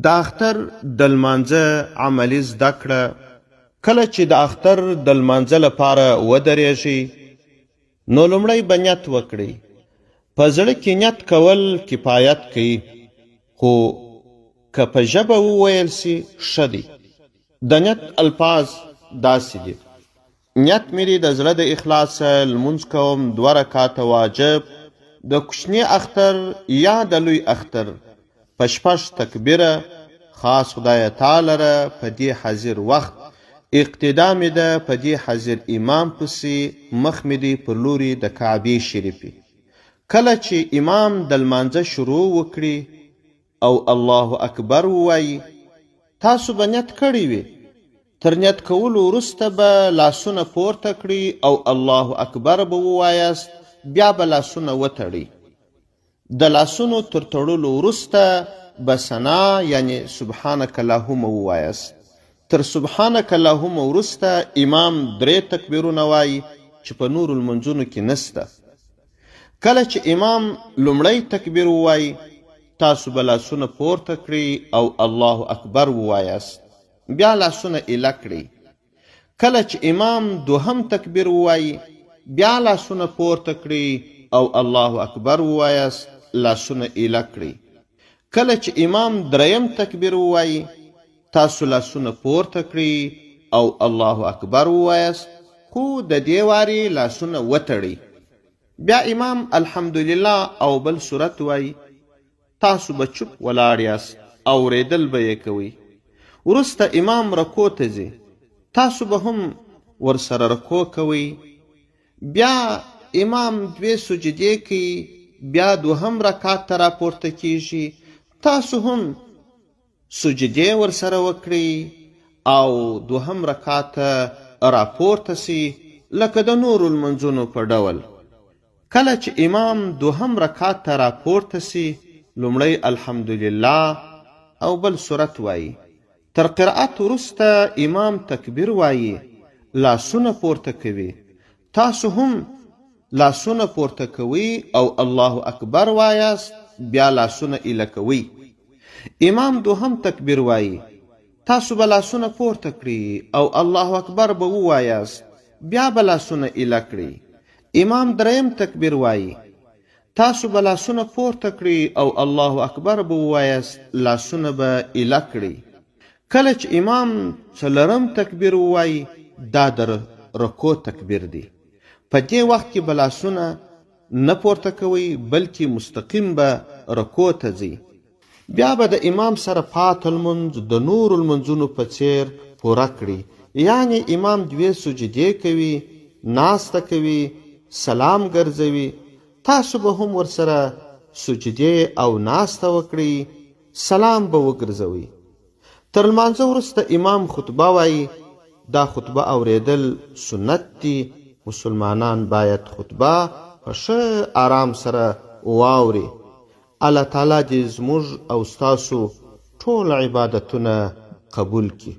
د اختر د لمانځه عملي زده کړه. کله چې د اختر د لمانځه لپاره ودرېږئ، نو لومړی به نیت وکړئ. په زړه کې نیت کول کفایت کوي، خو که په ژبه وویل شي ښه دی. د نیت الفاظ داسې دي. نیت مې دی د زړه د اخلاصه لمونځ کوم دوه رکعته واجب د کوچني اختر یا د لوی اختر په شپږ تکبیره، خاص خدایه تا لره په دې حاضر وخت اقتدا مې ده په دې حاضر امام پسې مخ مې دی پر لوري د کعبې شریفې. کله چې امام د لمانځه شروع وکړي او الله اکبر ووایي، تاسو به نیت کړی وي. تر نیت کولو وروسته به لاسونه پورته کړئ او الله اکبر به ووایاست، بیا به لاسونه وتړئ. د لاسونو تر تړلو وروسته به ثنا یعنې سبحانک اللهم ووایاست. تر سبحانک اللهم وروسته امام درې تکبیرونه وایي چې په نورو لمونځونو کې نشته. کله چې امام لومړی تکبیر ووایي، تاسو به لاسونه پورته کړئ او الله اکبر ووایاست، بیا لاسونه ایله کړئ. کله چې امام دوهم تکبیر ووایي، بیا لاسونه پورته کړئ او الله اکبر ووایاست، لاسونه ایله کړئ. کله چې امام دریم تکبیر ووایي، تاسو لاسونه پورته کړئ او الله اکبر ووایاست، خو د دې وارې لاسونه وتړئ. بیا امام الحمدلله او بل سورت وایي، تاسو به چوپ ولاړ یاست، اورېدل به یې کوئ. وروسته امام رکوع ته ځي، تاسو به هم ورسره رکوع کوئ. بیا امام دوې سجدې کوي، بیا دوهم رکعت ته راپورته کېږي، تاسو هم سجدې ورسره وکړئ او دوهم رکعت ته راپورته شئ لکه د نورو لمونځونو په ډول. کله چې امام دوهم رکعت ته راپورته شي، لومړی الحمدلله او بل سورت وايي. تر قرائت وروسته امام تکبیر وايي، لاسونه پورته کوي، تاسو هم لاسونه پورته کوئ او الله اکبر وایاست، بیا لاسونه ایله کوئ. امام دوهم تکبیر وايي، تاسو به لاسونه پورته کړئ او الله اکبر به ووایاست، بیا به لاسونه ایله کړئ. امام دریم تکبیر وايي، تاسو به لاسونه پورته کړئ او الله اکبر به ووایاست، لاسونه به ایله کړئ. کله چې امام څلورم تکبیر ووایي، دا د رکوع تکبیر دی. په دې وخت کې به لاسونه نه پورته کوئ، بلکې مستقیم به رکوع ته ځئ. بیا به د امام سره پاته لمونځ د نورو لمونځونو په څېر پوره کړي، یعنې امام دوې سجدې کوي، ناسته کوي، سلام ګرځوي، تاسو به هم ورسره سجدې او ناسته وکړئ، سلام به وګرځوئ. تر لمانځه وروسته امام خطبه وايي، دا خطبه اورېدل سنت دي، مسلمانان باید خطبه په ښه آرام سره واوري. الله تعالی دې زموږ او ستاسو ټول عبادتونه قبول کړي.